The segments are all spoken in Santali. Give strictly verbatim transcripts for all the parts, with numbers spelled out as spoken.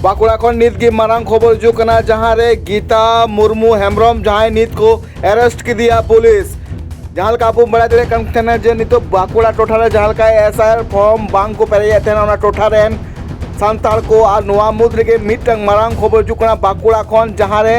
ᱵᱟᱸᱠᱩᱲᱟ ᱠᱷᱚᱱ ᱱᱤᱛ ᱜᱮ ᱢᱟᱨᱟᱝ ᱠᱷᱚᱵᱚᱨ ᱦᱤᱡᱩᱜ ᱠᱟᱱᱟ, ᱡᱟᱦᱟᱸ ᱨᱮ ᱜᱤᱛᱟ ᱢᱩᱨᱢᱩ ᱦᱮᱢᱵᱨᱚᱢ, ᱡᱟᱦᱟᱸᱭ ᱱᱤᱛ ᱠᱚ ᱮᱨᱮᱥᱴ ᱠᱮᱫᱮᱭᱟ ᱯᱩᱞᱤᱥ᱾ ᱡᱟᱦᱟᱸ ᱞᱮᱠᱟ ᱟᱵᱚ ᱵᱚᱱ ᱵᱟᱲᱟᱭ ᱫᱟᱲᱮᱭᱟᱜ ᱠᱟᱱ ᱛᱟᱦᱮᱱᱟ ᱡᱮ ᱱᱤᱛᱚᱜ ᱵᱟᱸᱠᱩᱲᱟ ᱴᱚᱴᱷᱟ ᱨᱮ ᱡᱟᱦᱟᱸ ᱞᱮᱠᱟ ᱮᱥ ᱟᱭ ᱟᱨ ᱯᱷᱚᱨᱢ ᱵᱟᱝ ᱠᱚ ᱯᱮᱨᱮᱡᱮᱫ ᱛᱟᱦᱮᱱᱟ ᱚᱱᱟ ᱴᱚᱴᱷᱟ ᱨᱮᱱ ᱥᱟᱱᱛᱟᱲ ᱠᱚ, ᱟᱨ ᱱᱚᱣᱟ ᱢᱩᱫᱽ ᱨᱮᱜᱮ ᱢᱤᱫᱴᱟᱝ ᱢᱟᱨᱟᱝ ᱠᱷᱚᱵᱚᱨ ᱦᱤᱡᱩᱜ ᱠᱟᱱᱟ ᱵᱟᱸᱠᱩᱲᱟ ᱠᱷᱚᱱ, ᱡᱟᱦᱟᱸ ᱨᱮ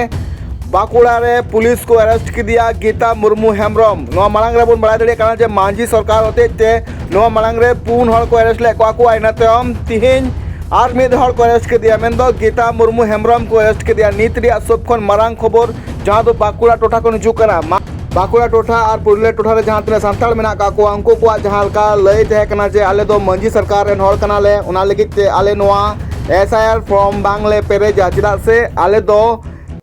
ᱵᱟᱸᱠᱩᱲᱟ ᱨᱮ ᱯᱩᱞᱤᱥ ᱠᱚ ᱮᱨᱮᱥᱴ ᱠᱮᱫᱮᱭᱟ ᱜᱤᱛᱟ ᱢᱩᱨᱢᱩ ᱦᱮᱢᱵᱨᱚᱢ᱾ ᱱᱚᱣᱟ ᱢᱟᱲᱟᱝ ᱨᱮᱵᱚᱱ ᱵᱟᱲᱟᱭ ᱫᱟᱲᱮᱭᱟᱜ ᱠᱟᱱᱟ ᱡᱮ ᱢᱟᱹᱡᱷᱤ ᱥᱚᱨᱠᱟᱨ ᱦᱚᱛᱮᱡ ᱛᱮ ᱱᱚᱣᱟ ᱢᱟᱲᱟᱝ ᱨᱮ ᱯᱩᱱ ᱦᱚᱲ ᱠᱚ ᱮᱨᱮᱥᱴ ᱞᱮᱫ ᱠᱚᱣᱟ ᱠᱚ, ᱟᱨ ᱤᱱᱟᱹ ᱛᱟᱭᱚᱢ ᱛᱤᱦᱤᱧ ᱟᱨ ᱢᱤᱫ ᱦᱚᱲ ᱠᱚ ᱮᱨᱮᱥᱴ ᱠᱮᱫᱮᱭᱟ, ᱢᱮᱱᱫᱚ ᱜᱤᱛᱟ ᱢᱩᱨᱢᱩ ᱦᱮᱢᱵᱨᱚᱢ ᱠᱚ ᱮᱨᱮᱥᱴ ᱠᱮᱫᱮᱭᱟ᱾ ᱱᱤᱛ ᱨᱮᱭᱟᱜ ᱥᱚᱵ ᱠᱷᱚᱱ ᱢᱟᱨᱟᱝ ᱠᱷᱚᱵᱚᱨ, ᱡᱟᱦᱟᱸ ᱫᱚ ᱵᱟᱸᱠᱩᱲᱟ ᱴᱚᱴᱷᱟ ᱠᱷᱚᱱ ᱦᱤᱡᱩᱜ ᱠᱟᱱᱟ᱾ ᱢᱟ-, ᱵᱟᱸᱠᱩᱲᱟ ᱴᱚᱴᱷᱟ ᱟᱨ ᱯᱩᱨᱩᱞᱤᱭᱟᱹ ᱴᱚᱴᱷᱟ ᱨᱮ ᱡᱟᱦᱟᱸ ᱛᱤᱱᱟᱹᱜ ᱥᱟᱱᱛᱟᱲ ᱢᱮᱱᱟᱜ ᱠᱟᱜ ᱠᱚᱣᱟ, ᱩᱱᱠᱩ ᱠᱚᱣᱟᱜ ᱡᱟᱦᱟᱸ ᱞᱮᱠᱟ ᱞᱟᱹᱭ ᱛᱟᱦᱮᱸ ᱠᱟᱱᱟ ᱡᱮ ᱟᱞᱮ ᱫᱚ ᱢᱟᱹᱡᱷᱤ ᱥᱚᱨᱠᱟᱨ ᱨᱮᱱ ᱦᱚᱲ ᱠᱟᱱᱟᱞᱮ, ᱚᱱᱟ ᱞᱟᱹᱜᱤᱫ ᱛᱮ ᱟᱞᱮ ᱱᱚᱣᱟ ᱮᱥ ᱟᱭ ᱟᱨ ᱯᱷᱚᱨᱢ ᱵᱟᱝᱞᱮ ᱯᱮᱨᱮᱡᱟ, ᱪᱮᱫᱟᱜ ᱥᱮ ᱟᱞᱮ ᱫᱚ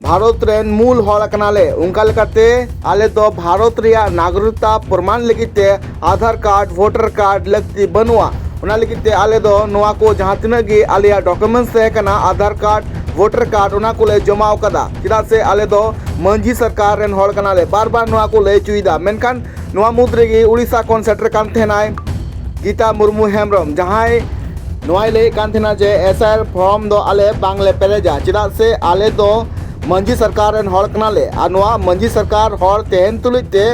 ᱵᱷᱟᱨᱚᱛ ᱨᱮᱱ ᱢᱩᱞ ᱦᱚᱲ ᱠᱟᱱᱟᱞᱮ᱾ ᱚᱱᱠᱟ ᱞᱮᱠᱟᱛᱮ ᱟᱞᱮ ᱫᱚ ᱵᱷᱟᱨᱚᱛ ᱨᱮᱭᱟᱜ ᱱᱟᱜᱚᱨᱤᱠᱛᱟ ᱯᱨᱚᱢᱟᱱ ᱞᱟᱹᱜᱤᱫ ᱛᱮ ᱟᱫᱷᱟᱨ ᱠᱟᱨᱰ, ᱵᱷᱳᱴᱟᱨ ᱠᱟᱨᱰ ᱞᱟᱹᱠᱛᱤ ᱵᱟᱹᱱᱩᱜᱼᱟ᱾ ᱚᱱᱟ ᱞᱟᱹᱜᱤᱫ ᱛᱮ ᱟᱞᱮ ᱫᱚ ᱱᱚᱣᱟ ᱠᱚ ᱡᱟᱦᱟᱸ ᱛᱤᱱᱟᱹᱜ ᱜᱮ ᱟᱞᱮᱭᱟᱜ ᱰᱚᱠᱩᱢᱮᱱᱴᱥ ᱛᱟᱦᱮᱸ ᱠᱟᱱᱟ, ᱟᱫᱷᱟᱨ ᱠᱟᱨᱰ, ᱵᱷᱳᱴᱟᱨ ᱠᱟᱨᱰ, ᱚᱱᱟ ᱠᱚᱞᱮ ᱡᱚᱢᱟᱣ ᱠᱟᱫᱟ, ᱪᱮᱫᱟᱜ ᱥᱮ ᱟᱞᱮ ᱫᱚ ᱢᱟᱹᱡᱷᱤ ᱥᱚᱨᱠᱟᱨ ᱨᱮᱱ ᱦᱚᱲ ᱠᱟᱱᱟᱞᱮ, ᱵᱟᱨ ᱵᱟᱨ ᱱᱚᱣᱟ ᱠᱚ ᱞᱟᱹᱭ ᱦᱚᱪᱚᱭᱮᱫᱟ᱾ ᱢᱮᱱᱠᱷᱟᱱ ᱱᱚᱣᱟ ᱢᱩᱫᱽ ᱨᱮᱜᱮ ᱩᱲᱤᱥᱥᱟ ᱠᱷᱚᱱ ᱥᱮᱴᱮᱨ ᱠᱟᱱ ᱛᱟᱦᱮᱱᱟᱭ ᱜᱤᱛᱟ ᱢᱩᱨᱢᱩ ᱦᱮᱢᱵᱨᱚᱢ, ᱡᱟᱦᱟᱸᱭ ᱱᱚᱣᱟᱭ ᱞᱟᱹᱭᱮᱫ ᱠᱟᱱ ᱛᱟᱦᱮᱱᱟ ᱡᱮ ᱮᱥ ᱟᱭ ᱟᱨ ᱯᱷᱚᱨᱢ ᱫᱚ ᱟᱞᱮ ᱵᱟᱝᱞᱮ ᱯᱮᱨᱮᱡᱟ, ᱪᱮᱫᱟᱜ ᱥᱮ ᱟᱞᱮ ᱫᱚ ᱢᱟᱹᱡᱷᱤ ᱥᱚᱨᱠᱟᱨ ᱨᱮᱱ ᱦᱚᱲ ᱠᱟᱱᱟᱞᱮ, ᱟᱨ ᱱᱚᱣᱟ ᱢᱟᱹᱡᱷᱤ ᱥᱚᱨᱠᱟᱨ ᱦᱚᱲ ᱛᱟᱦᱮᱱ ᱛᱩᱞᱩᱡ ᱛᱮ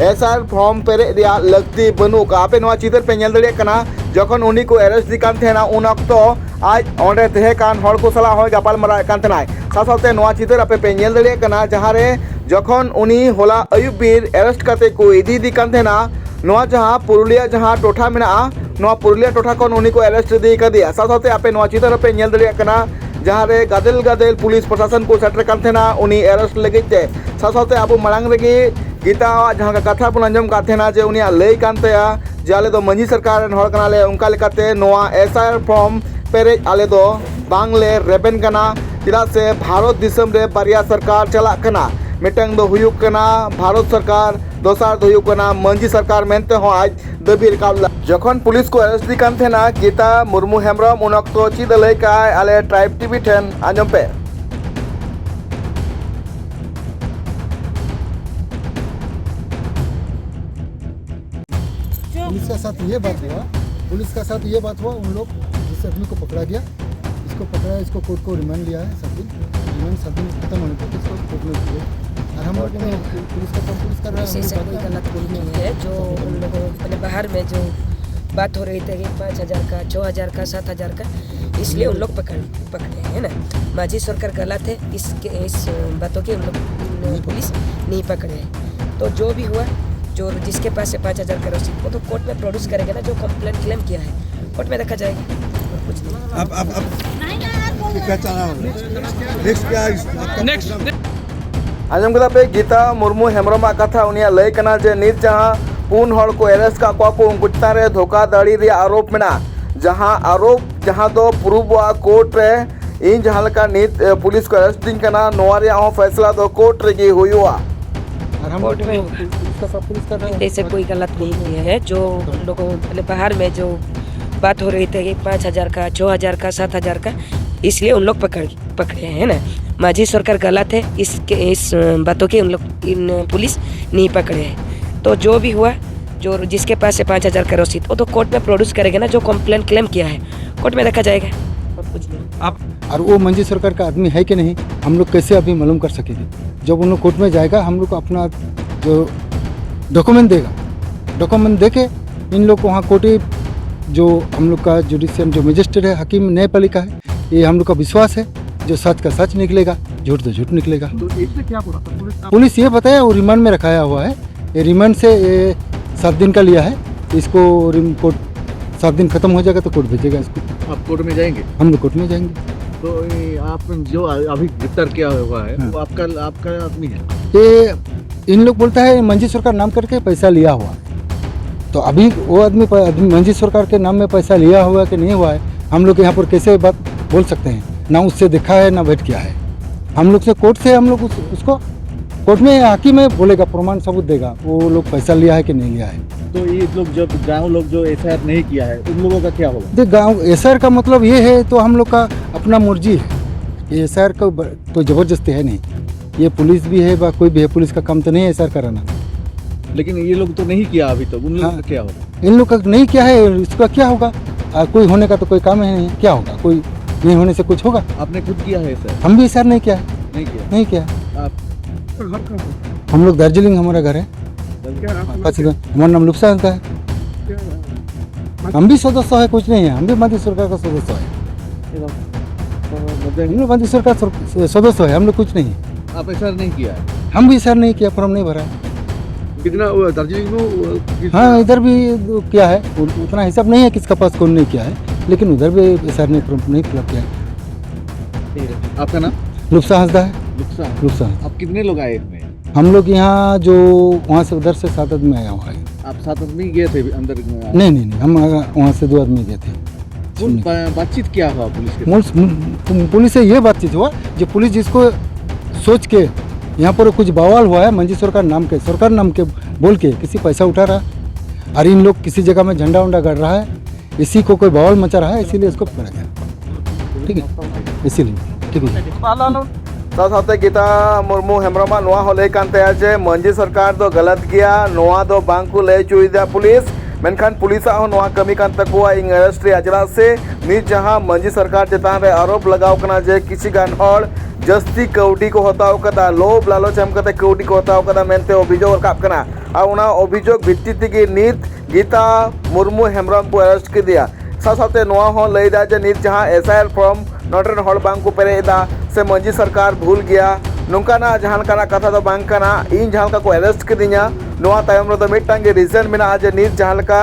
ᱮᱥ ᱟᱭ ᱟᱨ ᱯᱷᱚᱨᱢ ᱯᱮᱨᱮᱡ ᱨᱮᱭᱟᱜ ᱞᱟᱹᱠᱛᱤ ᱵᱟᱹᱱᱩᱜ ᱠᱟᱜᱼᱟ᱾ ᱟᱯᱮ ᱱᱚᱣᱟ ᱪᱤᱛᱟᱹᱨ ᱯᱮ ᱧᱮᱞ ᱫᱟᱲᱮᱭᱟᱜ ᱠᱟᱱᱟ, ᱡᱚᱠᱷᱚᱱ ᱩᱱᱤ ᱠᱚ ᱮᱨᱮᱥᱴ ᱮᱫᱮ ᱠᱟᱱ ᱛᱟᱦᱮᱱᱟ, ᱩᱱ ᱚᱠᱛᱚ ᱟᱡ ᱚᱸᱰᱮ ᱛᱟᱦᱮᱸ ᱠᱟᱱ ᱦᱚᱲ ᱠᱚ ᱥᱟᱞᱟᱜ ᱦᱚᱸᱭ ᱜᱟᱯᱟᱞ ᱢᱟᱨᱟᱣᱮᱫ ᱠᱟᱱ ᱛᱟᱦᱮᱱᱟᱭ᱾ ᱥᱟᱶ ᱥᱟᱶᱛᱮ ᱱᱚᱣᱟ ᱪᱤᱛᱟᱹᱨ ᱟᱯᱮ ᱯᱮ ᱧᱮᱞ ᱫᱟᱲᱮᱭᱟᱜ ᱠᱟᱱᱟ, ᱡᱟᱦᱟᱸ ᱨᱮ ᱡᱚᱠᱷᱚᱱ ᱩᱱᱤ ᱦᱚᱞᱟ ᱟᱹᱭᱩᱵ ᱵᱤᱨ ᱮᱨᱮᱥᱴ ᱠᱟᱛᱮ ᱠᱚ ᱤᱫᱤᱭᱮᱫᱮ ᱠᱟᱱ ᱛᱟᱦᱮᱱᱟ, ᱱᱚᱣᱟ ᱡᱟᱦᱟᱸ ᱯᱩᱨᱩᱞᱤᱭᱟᱹ ᱡᱟᱦᱟᱸ ᱴᱚᱴᱷᱟ ᱢᱮᱱᱟᱜᱼᱟ, ᱱᱚᱣᱟ ᱯᱩᱨᱩᱞᱤᱭᱟᱹ ᱴᱚᱴᱷᱟ ᱠᱷᱚᱱ ᱩᱱᱤ ᱠᱚ ᱮᱨᱮᱥᱴ ᱤᱫᱤ ᱠᱟᱫᱮᱭᱟ᱾ ᱥᱟᱶ ᱥᱟᱶᱛᱮ ᱟᱯᱮ ᱱᱚᱣᱟ ᱪᱤᱛᱟᱹᱨ ᱦᱚᱸᱯᱮ ᱧᱮᱞ ᱫᱟᱲᱮᱭᱟᱜ ᱠᱟᱱᱟ, ᱡᱟᱦᱟᱸ ᱨᱮ ᱜᱟᱫᱮᱞ ᱜᱟᱫᱮᱞ ᱯᱩᱞᱤᱥ ᱯᱨᱚᱥᱟᱥᱚᱱ ᱠᱚ ᱥᱮᱴᱮᱨ ᱠᱟᱱ ᱛᱟᱦᱮᱱᱟ ᱩᱱᱤ ᱮᱨᱮᱥᱴ ᱞᱟᱹᱜᱤᱫ ᱛᱮ᱾ ᱥᱟᱶ ᱥᱟᱶᱛᱮ ᱟᱵᱚ ᱢᱟᱲᱟᱝ ᱨᱮᱜᱮ ᱜᱤᱛᱟᱣᱟᱜ ᱡᱟᱦᱟᱸ ᱠᱟᱛᱷᱟ ᱵᱚᱱ ᱟᱸᱡᱚᱢ ᱠᱟᱫ ᱛᱟᱦᱮᱱᱟ ᱡᱮ ᱩᱱᱤᱭᱟᱜ ᱞᱟᱹᱭ ᱠᱟᱱ ᱛᱟᱭᱟ ᱡᱮ ᱟᱞᱮ ᱫᱚ ᱢᱟᱹᱡᱷᱤ ᱥᱚᱨᱠᱟᱨ ᱨᱮᱱ ᱦᱚᱲ ᱠᱟᱱᱟᱞᱮ, ᱚᱱᱠᱟ ᱞᱮᱠᱟᱛᱮ ᱱᱚᱣᱟ ᱮᱥ ᱟᱭ ᱟᱨ ᱯᱷᱚᱨᱢ ᱯᱮᱨᱮᱡ ᱟᱞᱮ ᱫᱚ ᱵᱟᱝᱞᱮ ᱨᱮᱵᱮᱱ ᱠᱟᱱᱟ, ᱪᱮᱫᱟᱜ ᱥᱮ ᱵᱷᱟᱨᱚᱛ ᱫᱤᱥᱚᱢ ᱨᱮ ᱵᱟᱨᱭᱟ ᱥᱚᱨᱠᱟᱨ ᱪᱟᱞᱟᱜ ᱠᱟᱱᱟ, ᱢᱤᱫᱴᱟᱝ ᱫᱚ ᱦᱩᱭᱩᱜ ᱠᱟᱱᱟ ᱵᱷᱟᱨᱚᱛ ᱥᱚᱨᱠᱟᱨ, ᱫᱚᱥᱟᱨ ᱫᱚ ᱦᱩᱭᱩᱜ ᱠᱟᱱᱟ ᱢᱟᱹᱡᱷᱤ ᱥᱚᱨᱠᱟᱨ ᱢᱮᱱᱛᱮ ᱦᱚᱸ ᱟᱡ ᱫᱟᱹᱵᱤ ᱨᱟᱠᱟᱵ ᱞᱮᱫᱟ᱾ ᱡᱚᱠᱷᱚᱱ ᱯᱩᱞᱤᱥ ᱠᱚ ᱮᱨᱮᱥᱴ ᱮᱫᱮ ᱠᱟᱱ ᱛᱟᱦᱮᱱᱟ ᱜᱤᱛᱟ ᱢᱩᱨᱢᱩ ᱦᱮᱢᱵᱨᱚᱢ, ᱩᱱ ᱚᱠᱛᱚ ᱪᱮᱫ ᱮ ᱞᱟᱹᱭ ᱠᱟᱜᱼᱟᱭ, ᱟᱞᱮ ᱴᱨᱟᱭᱤᱵᱽ ᱴᱤᱵᱷᱤ ᱴᱷᱮᱱ ᱟᱸᱡᱚᱢ ᱯᱮ᱾ पुलिस का साथ ये बात हुआ, पुलिस का साथ ये बात हुआ, उन लोग जिस आदमी को पकड़ा गया, इसको पकड़ा है, इसको कोर्ट को रिमांड लिया है सब दिन। रिमांड सब दिन खत्म होने तक इसको कोर्ट में रखिए। और हम लोग को पुलिस का काम पुलिस कर रहा है, पुलिस ऐसे कोई गलत नहीं किया है। जो उन लोगों, पहले बाहर में जो बात हो रही थी कि पाँच हज़ार का, छः हज़ार का, सात हज़ार का, इसलिए उन लोग पकड़ पकड़े हैं ना। माझी सरकार गलत है, इसके इस बातों की उन लोग, उन पुलिस नहीं पकड़े हैं। तो जो भी हुआ, जो जिसके पास से पाँच हज़ार का रसीद, वो तो कोर्ट में प्रोड्यूस करेगा ना, जो कंप्लेंट क्लेम किया है, कोर्ट में देखा जाएगा। और कुछ नहीं। अब अब अब क्या चल रहा है? नेक्स्ट क्या है इस बात का? नेक्स्ट। ᱟᱸᱡᱚᱢ ᱠᱮᱫᱟ ᱯᱮ ᱜᱤᱛᱟ ᱢᱩᱨᱢᱩ ᱦᱮᱢᱵᱨᱚᱢᱟᱜ ᱠᱟᱛᱷᱟ᱾ ᱩᱱᱤᱭᱟᱜ ᱞᱟᱹᱭ ᱠᱟᱱᱟ ᱡᱮ ᱱᱤᱛ ᱡᱟᱦᱟᱸ ᱯᱩᱱ ᱦᱚᱲ ᱠᱚ ᱮᱨᱮᱥᱴ ᱠᱟᱜ ᱠᱚᱣᱟ ᱠᱚ, ᱩᱱᱠᱩ ᱪᱮᱛᱟᱱ ᱨᱮ ᱫᱷᱳᱠᱟ ᱫᱟᱲᱤ ᱨᱮᱭᱟᱜ ᱟᱨᱳᱯ ᱢᱮᱱᱟᱜᱼᱟ᱾ ᱡᱟᱦᱟᱸ ᱟᱨᱳᱯ, ᱡᱟᱦᱟᱸ ᱫᱚ ᱯᱨᱩᱵᱷᱚᱜᱼᱟ ᱠᱳᱨᱴ ᱨᱮ, ᱤᱧ ᱡᱟᱦᱟᱸ ᱞᱮᱠᱟ ᱱᱤᱛ ᱮ, ᱯᱩᱞᱤᱥ ᱠᱚ ᱮᱨᱮᱥᱴ ᱫᱤᱧ ᱠᱟᱱᱟ, ᱱᱚᱣᱟ ᱨᱮᱭᱟᱜ ᱦᱚᱸ ᱯᱷᱮᱥᱞᱟ ᱫᱚ ᱠᱳᱨᱴ ᱨᱮᱜᱮ ᱦᱩᱭᱩᱜᱼᱟ᱾ और हम लोग को पुलिस का सब पुलिस कर रहा है। ऐसे कोई गलत नहीं किया है। जो उन लोगों, पहले बाहर में जो बात हो रही थी कि पाँच हज़ार का, छः हज़ार का, सात हज़ार का, इसलिए उन लोग पकड़ पकड़े हैं ना। माझी सरकार गलत है, इसके इस बातों के उन लोग, इन पुलिस नहीं पकड़े हैं। तो जो भी हुआ, जो जिसके पास से पाँच हज़ार का रसीद, वो तो कोर्ट में प्रोड्यूस करेगा ना, जो कंप्लेंट क्लेम किया है, कोर्ट में देखा जाएगा। और कुछ नहीं। आप और वो मंजी सरकार का आदमी है कि नहीं, हम लोग कैसे अभी मालूम कर सकेंगे? जब उन लोग कोर्ट में जाएगा, हम लोग को अपना जो डॉक्यूमेंट देगा, डॉक्यूमेंट दे के इन लोग को वहाँ कोर्ट, जो हम लोग का जुडिशियल जो मजिस्ट्रेट है, हकीम न्यायपालिका है, ये हम लोग का विश्वास है, जो सच का सच निकलेगा, झूठ तो झूठ निकलेगा। तो इससे क्या बोला था पुलिस? पुलिस ये बताया, वो रिमांड में रखाया हुआ है। ये रिमांड से ये सात दिन का लिया है, इसको रिम-, कोर्ट सात दिन खत्म हो जाएगा तो कोर्ट भेजेगा इसको। आप कोर्ट में जाएंगे? हम लोग कोर्ट में जाएंगे। तो ये आप जो अभी गिरफ्तार किया हुआ है, हाँ। वो आपका, आपका आदमी है? ये इन लोग बोलता है मंजी सरकार नाम करके पैसा लिया हुआ है। तो अभी वो आदमी प-, आदमी मंजी सरकार के नाम में पैसा लिया हुआ है कि नहीं हुआ है, हम लोग यहाँ पर कैसे बात बोल सकते हैं? ना उससे देखा है, ना भेंट किया है। हम लोग से कोर्ट से हम लोग उस, उसको कोर्ट में हाकिम है, बोलेगा, प्रमाण सबूत देगा, वो लोग पैसा लिया है कि नहीं लिया है। तो ये लोग, जब गांव लोग जो एसआईआर नहीं किया है, उन लोगों का क्या होगा? देख, गांव एसआईआर का मतलब ये है, तो हम लोग का अपना मर्जी है। ये एसआईआर का ब-, कोई ज़बरदस्ती है नहीं। ये पुलिस भी है, बा कोई भी है, पुलिस का काम तो नहीं है एसआईआर कराना। लेकिन ये लोग तो नहीं किया अभी तक, उन लोगों हाँ। का क्या होगा? इन लोग का नहीं किया है, इसका क्या होगा? आ, कोई होने का तो कोई काम ही नहीं है, क्या होगा? कोई नहीं होने से कुछ होगा? आपने खुद किया है सर? हम भी सर नहीं किया। नहीं किया। नहीं किया। आप घर कहाँ पर? हम लोग दार्जिलिंग हमारा घर है। क्या आप पास में, हमारा नाम लुप्सा होता है। क्या? हम भी सदस्य है, कुछ नहीं है, हम भी मांझी सरकार का सदस्य है। हम लोग मांझी सरकार सर-, सदस्य है, हम लोग कुछ नहीं है। आप एसआर नहीं किया है? हम भी एसआर नहीं किया, फॉर्म नहीं भरा। कितना वो दार्जिलिंग में वो किस- हाँ, इधर भी किया है, उ-, उतना हिसाब नहीं है किसका पास कौन नहीं किया है, लेकिन उधर भी एसआर नहीं, फॉर्म नहीं फिलअप किया है। आपका नाम? लुप्सा हंसदा है। लुप्सा। लुप्सा। आप कितने लोग आए इसमें? हम लोग यहाँ जो वहाँ से उधर से सात आदमी आया हुआ है। आप सात आदमी गए थे अंदर? नहीं, नहीं, नहीं, हम वहाँ से दो आदमी गए थे। कौन बा-, बातचीत क्या हुआ पुलिस के साथ? पुलिस, पुलिस से ये बातचीत हुआ जो पुलिस जिसको सोच के यहाँ पर कुछ बवाल हुआ है, मांझी सरकार नाम के, सरकार नाम के बोल के किसी पैसा उठा रहा है और इन लोग किसी जगह में झंडा उंडा गड़ रहा है, इसी को कोई बवाल मचा रहा है, इसीलिए इसको पकड़ा गया। ठीक है, इसीलिए। ठीक है। ᱥᱟᱶ ᱥᱟᱶᱛᱮ ᱜᱤᱛᱟ ᱢᱩᱨᱢᱩ ᱦᱮᱢᱵᱨᱚᱢᱟᱜ ᱱᱚᱣᱟ ᱦᱚᱸ ᱞᱟᱹᱭ ᱠᱟᱱ ᱛᱟᱭᱟ ᱡᱮ ᱢᱟᱹᱡᱷᱤ ᱥᱚᱨᱠᱟᱨ ᱫᱚ ᱜᱟᱞᱟᱛ ᱜᱮᱭᱟ, ᱱᱚᱣᱟ ᱫᱚ ᱵᱟᱝ ᱠᱚ ᱞᱟᱹᱭ ᱦᱚᱪᱚᱭᱮᱫᱟ ᱯᱩᱞᱤᱥ, ᱢᱮᱱᱠᱷᱟᱱ ᱯᱩᱞᱤᱥᱟᱜ ᱦᱚᱸ ᱱᱚᱣᱟ ᱠᱟᱹᱢᱤ ᱠᱟᱱ ᱛᱟᱠᱚᱣᱟ ᱤᱧ ᱟᱨᱮᱥᱴ ᱨᱮᱭᱟᱜ, ᱪᱮᱫᱟᱜ ᱥᱮ ᱱᱤᱛ ᱡᱟᱦᱟᱸ ᱢᱟᱹᱡᱷᱤ ᱥᱚᱨᱠᱟᱨ ᱪᱮᱛᱟᱱ ᱨᱮ ᱟᱨᱳᱯ ᱞᱟᱜᱟᱣ ᱠᱟᱱᱟ ᱡᱮ ᱠᱤᱪᱷᱤ ᱜᱟᱱ ᱦᱚᱲ ᱡᱟᱹᱥᱛᱤ ᱠᱟᱹᱣᱰᱤ ᱠᱚ ᱦᱟᱛᱟᱣ ᱠᱟᱫᱟ, ᱞᱳᱵᱷ ᱞᱟᱞᱚᱪ ᱮᱢ ᱠᱟᱛᱮ ᱠᱟᱹᱣᱰᱤ ᱠᱚ ᱦᱟᱛᱟᱣ ᱠᱟᱫᱟ ᱢᱮᱱᱛᱮ ᱚᱵᱷᱤᱡᱳᱜ ᱨᱟᱠᱟᱵ ᱠᱟᱱᱟ᱾ ᱟᱨ ᱚᱱᱟ ᱚᱵᱷᱤᱡᱳᱜ ᱵᱷᱤᱛᱛᱤ ᱛᱮᱜᱮ ᱱᱤᱛ ᱜᱤᱛᱟ ᱢᱩᱨᱢᱩ ᱦᱮᱢᱵᱨᱚᱢ ᱠᱚ ᱟᱨᱮᱥᱴ ᱠᱮᱫᱮᱭᱟ᱾ ᱥᱟᱶ ᱥᱟᱶᱛᱮ ᱱᱚᱣᱟ ᱦᱚᱸ ᱞᱟᱹᱭ ᱫᱟ ᱡᱮ ᱱᱤᱛ ᱡᱟᱦᱟᱸ ᱮᱥᱟᱭᱟᱨ ᱯᱷᱚᱨᱢ ᱱᱚᱰᱮ ᱨᱮᱱ ᱦᱚᱲ ᱵᱟᱝ ᱠᱚ ᱯᱮᱨᱮᱡ ᱮᱫᱟ ᱥᱮ ᱢᱟᱹᱡᱷᱤ ᱥᱚᱨᱠᱟᱨ ᱵᱷᱩᱞ ᱜᱮᱭᱟ, ᱱᱚᱝᱠᱟᱱᱟᱜ ᱡᱟᱦᱟᱸ ᱞᱮᱠᱟᱱᱟᱜ ᱠᱟᱛᱷᱟ ᱫᱚ ᱵᱟᱝ ᱠᱟᱱᱟ᱾ ᱤᱧ ᱡᱟᱦᱟᱸ ᱞᱮᱠᱟ ᱠᱚ ᱟᱨᱮᱥᱴ ᱠᱤᱫᱤᱧᱟ, ᱱᱚᱣᱟ ᱛᱟᱭᱚᱢ ᱨᱮᱫᱚ ᱢᱤᱫᱴᱟᱝ ᱜᱮ ᱨᱤᱡᱚᱱ ᱢᱮᱱᱟᱜᱼᱟ ᱡᱮ ᱱᱤᱛ ᱡᱟᱦᱟᱸ ᱞᱮᱠᱟ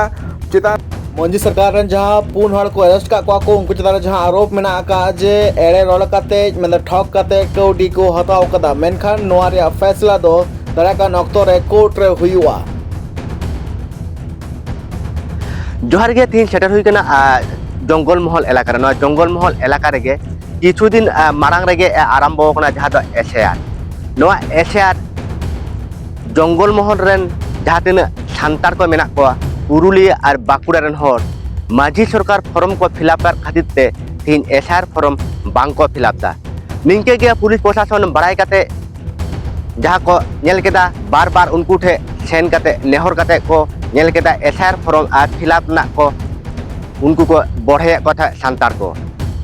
ᱪᱮᱛᱟᱱ ᱢᱟᱹᱡᱷᱤ ᱥᱚᱨᱠᱟᱨ ᱨᱮᱱ ᱡᱟᱦᱟᱸ ᱯᱩᱱ ᱦᱚᱲ ᱠᱚ ᱟᱨᱮᱥᱴ ᱠᱟᱜ ᱠᱚᱣᱟ ᱠᱚ, ᱩᱱᱠᱩ ᱪᱮᱛᱟᱱ ᱨᱮ ᱡᱟᱦᱟᱸ ᱟᱨᱳᱯ ᱢᱮᱱᱟᱜ ᱟᱠᱟᱫ ᱡᱮ ᱮᱲᱮ ᱨᱚᱲ ᱠᱟᱛᱮ, ᱢᱮᱱᱫᱚ ᱴᱷᱚᱠ ᱠᱟᱛᱮ ᱠᱟᱹᱣᱰᱤ ᱠᱚ ᱦᱟᱛᱟᱣ ᱠᱟᱫᱟ, ᱢᱮᱱᱠᱷᱟᱱ ᱱᱚᱣᱟ ᱨᱮᱭᱟᱜ ᱯᱷᱮᱥᱞᱟ ᱫᱚ ᱫᱟᱨᱟᱭ ᱠᱟᱱ ᱚᱠᱛᱚ ᱨᱮ ᱠᱳᱨᱴ ᱨᱮ ᱦᱩᱭᱩᱜᱼᱟ᱾ ᱡᱚᱦᱟᱨ ᱜᱮ, ᱛᱮᱦᱮᱧ ᱥᱮᱴᱮᱨ ᱦᱩᱭ ᱠᱟᱱᱟ, ᱟ, ᱡᱚᱝᱜᱚᱞ ᱢᱚᱦᱚᱞ ᱮᱞᱟᱠᱟ ᱨᱮ᱾ ᱱᱚᱣᱟ ᱡᱚᱝᱜᱚᱞ ᱢᱚᱦᱚᱞ ᱮᱞᱟᱠᱟ ᱨᱮᱜᱮ ᱠᱤᱪᱷᱩ ᱫᱤᱱ, ᱟ, ᱢᱟᱲᱟᱝ ᱨᱮᱜᱮ, ᱟ, ᱟᱨᱟᱢᱵᱚ ᱟᱠᱟᱱᱟ ᱡᱟᱦᱟᱸ ᱫᱚ ᱮᱥ ᱟᱭ ᱟᱨ᱾ ᱱᱚᱣᱟ ᱮᱥ ᱟᱭ ᱟᱨ ᱡᱚᱝᱜᱚᱞ ᱢᱚᱦᱚᱞ ᱨᱮᱱ ᱡᱟᱦᱟᱸ ᱛᱤᱱᱟᱹᱜ ᱥᱟᱱᱛᱟᱲ ᱠᱚ ᱢᱮᱱᱟᱜ ᱠᱚᱣᱟ, ᱯᱩᱨᱩᱞᱤᱭᱟᱹ ᱟᱨ ᱵᱟᱸᱠᱩᱲᱟ ᱨᱮᱱ ᱦᱚᱲ ᱢᱟᱹᱡᱷᱤ ᱥᱚᱨᱠᱟᱨ ᱯᱷᱚᱨᱢ ᱠᱚ ᱯᱷᱤᱞᱟᱯ ᱠᱟᱜ ᱠᱷᱟᱹᱛᱤᱨ ᱛᱮ ᱛᱮᱦᱮᱧ ᱮᱥ ᱟᱭ ᱟᱨ ᱯᱷᱚᱨᱢ ᱵᱟᱝ ᱠᱚ ᱯᱷᱤᱞᱟᱯ ᱫᱟ᱾ ᱱᱤᱝᱠᱟᱹ ᱜᱮ ᱯᱩᱞᱤᱥ ᱯᱨᱚᱥᱟᱥᱚᱱ ᱵᱟᱲᱟᱭ ᱠᱟᱛᱮ ᱡᱟᱦᱟᱸ ᱠᱚ ᱧᱮᱞ ᱠᱮᱫᱟ, ᱵᱟᱨ ᱵᱟᱨ ᱩᱱᱠᱩ ᱴᱷᱮᱱ ᱥᱮᱱ ᱠᱟᱛᱮ, ᱱᱮᱦᱚᱨ ᱠᱟᱛᱮ ᱠᱚ ᱧᱮᱞ ᱠᱮᱫᱟ S I R form R fill up ᱨᱮᱱᱟᱜ ᱠᱚ ᱩᱱᱠᱩ ᱠᱚ ᱵᱚᱲᱦᱮᱭᱮᱫ ᱠᱚ ᱛᱟᱦᱮᱸᱫ ᱥᱟᱱᱛᱟᱲ ᱠᱚ᱾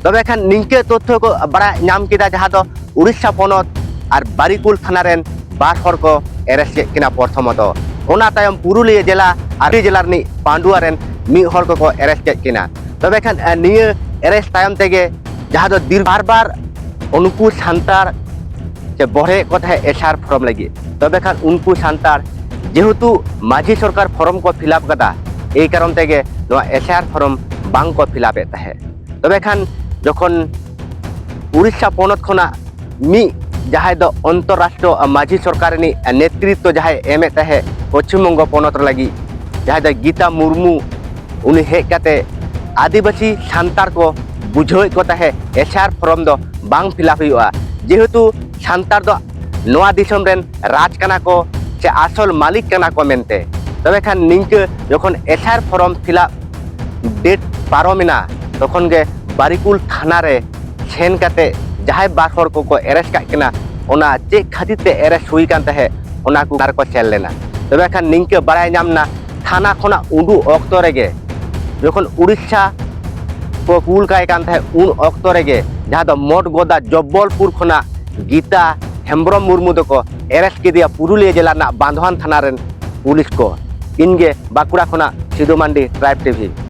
ᱛᱚᱵᱮ ᱠᱷᱟᱱ ᱱᱤᱝᱠᱟᱹ ᱛᱚᱛᱛᱷᱚ ᱠᱚ ᱵᱟᱲᱟᱭ ᱧᱟᱢ ᱠᱮᱫᱟ, ᱡᱟᱦᱟᱸ ᱫᱚ ᱩᱲᱤᱥᱥᱟ ᱯᱚᱱᱚᱛ ᱟᱨ ᱵᱟᱨᱤᱠᱩᱞ ᱛᱷᱟᱱᱟ ᱨᱮᱱ ᱵᱟᱨ ᱦᱚᱲ ᱠᱚ ᱮᱨᱮᱥᱴ ᱠᱮᱫ ᱠᱤᱱᱟ ᱯᱨᱚᱛᱷᱚᱢᱚᱛᱚ᱾ ᱚᱱᱟ ᱛᱟᱭᱚᱢ ᱯᱩᱨᱩᱞᱤᱭᱟᱹ ᱡᱮᱞᱟ ᱟᱨ ᱡᱮᱞᱟ ᱨᱤᱱᱤᱡ ᱯᱟᱱᱰᱩᱣᱟ ᱨᱮᱱ ᱢᱤᱫ ᱦᱚᱲ ᱠᱚᱠᱚ ᱮᱨᱮᱥᱴ ᱠᱮᱫ ᱠᱤᱱᱟ᱾ ᱛᱚᱵᱮ ᱠᱷᱟᱱ, ᱮ, ᱱᱤᱭᱟᱹ ᱮᱨᱮᱥᱴ ᱛᱟᱭᱚᱢ ᱛᱮᱜᱮ ᱡᱟᱦᱟᱸ ᱫᱚ ᱫᱤᱨ-, ᱵᱟᱨ ᱵᱟᱨ ᱩᱱᱠᱩ ᱥᱟᱱᱛᱟᱲ ᱥᱮ ᱵᱚᱦᱲᱮᱭᱮᱫ ᱠᱚ ᱛᱟᱦᱮᱸᱫ ᱮᱥ ᱟᱭ ᱟᱨ ᱯᱷᱚᱨᱚᱢ ᱞᱟᱹᱜᱤᱫ᱾ ᱛᱚᱵᱮ ᱠᱷᱟᱱ ᱩᱱᱠᱩ ᱥᱟᱱᱛᱟᱲ ᱡᱮᱦᱮᱛᱩ ᱢᱟᱹᱡᱷᱤ ᱥᱚᱨᱠᱟᱨ ᱯᱷᱚᱨᱚᱢ ᱠᱚ ᱯᱷᱤᱞᱟᱯ ᱠᱟᱫᱟ, ᱮᱭ ᱠᱟᱨᱚᱱ ᱛᱮᱜᱮ ᱱᱚᱣᱟ ᱮᱥ ᱟᱭ ᱟᱨ ᱯᱷᱚᱨᱚᱢ ᱵᱟᱝ ᱠᱚ ᱯᱷᱤᱞᱟᱯ ᱮᱫ ᱛᱟᱦᱮᱸᱫ᱾ ᱛᱚᱵᱮ ᱠᱷᱟᱱ ᱡᱚᱠᱷᱚᱱ ᱩᱲᱤᱥᱥᱟ ᱯᱚᱱᱚᱛ ᱠᱷᱚᱱᱟᱜ ᱢᱤᱫ ᱡᱟᱦᱟᱸᱭ ᱫᱚ ᱚᱱᱛᱚᱨᱨᱟᱥᱴᱨᱚ ᱢᱟᱹᱡᱷᱤ ᱥᱚᱨᱠᱟᱨ ᱨᱤᱱᱤᱡ ᱱᱮᱛᱨᱤᱛᱛᱚ ᱡᱟᱦᱟᱸᱭ ᱮᱢᱮᱫ ᱛᱟᱦᱮᱸᱫ ᱯᱚᱪᱷᱤᱢ ᱵᱚᱝᱜᱚ ᱯᱚᱱᱚᱛ ᱞᱟᱹᱜᱤᱫ, ᱡᱟᱦᱟᱸᱭ ᱫᱚ ᱜᱤᱛᱟ ᱢᱩᱨᱢᱩ, ᱩᱱᱤ ᱦᱮᱡ ᱠᱟᱛᱮ ᱟᱹᱫᱤᱵᱟᱹᱥᱤ ᱥᱟᱱᱛᱟᱲ ᱠᱚ ᱵᱩᱡᱷᱟᱹᱣᱮᱫ ᱠᱚ ᱛᱟᱦᱮᱸᱫ ᱮᱥ ᱟᱭ ᱟᱨ ᱯᱷᱚᱨᱚᱢ ᱫᱚ ᱵᱟᱝ ᱯᱷᱤᱞᱟᱯ ᱦᱩᱭᱩᱜᱼᱟ, ᱡᱮᱦᱮᱛᱩ ᱥᱟᱱᱛᱟᱲ ᱫᱚ ᱱᱚᱣᱟ ᱫᱤᱥᱚᱢ ᱨᱮᱱ ᱨᱟᱡᱽ ᱠᱟᱱᱟ ᱠᱚ ᱥᱮ ᱟᱥᱚᱞ ᱢᱟᱹᱞᱤᱠ ᱠᱟᱱᱟ ᱠᱚ ᱢᱮᱱᱛᱮ᱾ ᱛᱚᱵᱮ ᱠᱷᱟᱱ ᱱᱤᱝᱠᱟᱹ ᱡᱚᱠᱷᱚᱱ S I R form fill up date ᱯᱟᱨᱚᱢᱮᱱᱟ, ᱛᱚᱠᱷᱚᱱ ᱜᱮ ᱵᱟᱨᱤᱠᱩᱞ ᱛᱷᱟᱱᱟ ᱨᱮ ᱥᱮᱱ ᱠᱟᱛᱮ ᱡᱟᱦᱟᱸᱭ ᱵᱟᱨ ᱦᱚᱲ ᱠᱚᱠᱚ ᱮᱨᱮᱥᱴ ᱠᱟᱜ ᱠᱤᱱᱟ, ᱚᱱᱟ ᱪᱮᱫ ᱠᱷᱟᱹᱛᱤᱨ ᱛᱮ ᱮᱨᱮᱥᱴ ᱦᱩᱭ ᱠᱟᱱ ᱛᱟᱦᱮᱸᱫ, ᱚᱱᱟ ᱠᱚ ᱟᱨ ᱠᱚ ᱥᱮᱱ ᱞᱮᱱᱟ᱾ ᱛᱚᱵᱮ ᱠᱷᱟᱱ ᱱᱤᱝᱠᱟᱹ ᱵᱟᱲᱟᱭ ᱧᱟᱢ ᱮᱱᱟ, ᱛᱷᱟᱱᱟ ᱠᱷᱚᱱᱟᱜ ᱩᱰᱩᱠ ᱚᱠᱛᱚ ᱨᱮᱜᱮ ᱡᱚᱠᱷᱚᱱ ᱩᱲᱤᱥᱥᱟ ᱠᱚ ᱠᱩᱞ ᱠᱟᱭ ᱠᱟᱱ ᱛᱟᱦᱮᱸᱫ, ᱩᱱ ᱚᱠᱛᱚ ᱨᱮᱜᱮ ᱡᱟᱦᱟᱸ ᱫᱚ ᱢᱚᱴ ᱜᱚᱫᱟ ᱡᱚᱵᱵᱚᱞᱯᱩᱨ ᱠᱷᱚᱱᱟᱜ ᱜᱤᱛᱟ ᱦᱮᱢᱵᱨᱚᱢ ᱢᱩᱨᱢᱩ ᱫᱚᱠᱚ ᱮᱨᱮᱥᱴ ᱠᱮᱫᱮᱭᱟ ᱯᱩᱨᱩᱞᱤᱭᱟᱹ ᱡᱮᱞᱟ ᱨᱮᱱᱟᱜ ᱵᱟᱸᱫᱷᱣᱟᱱ ᱛᱷᱟᱱᱟ ᱨᱮᱱ ᱯᱩᱞᱤᱥ ᱠᱚ᱾ ᱤᱧᱜᱮ ᱵᱟᱸᱠᱩᱲᱟ ᱠᱷᱚᱱᱟᱜ ᱥᱤᱫᱩ ᱢᱟᱱᱰᱤ, ᱴᱨᱟᱭᱤᱵᱽ ᱴᱤᱵᱷᱤ᱾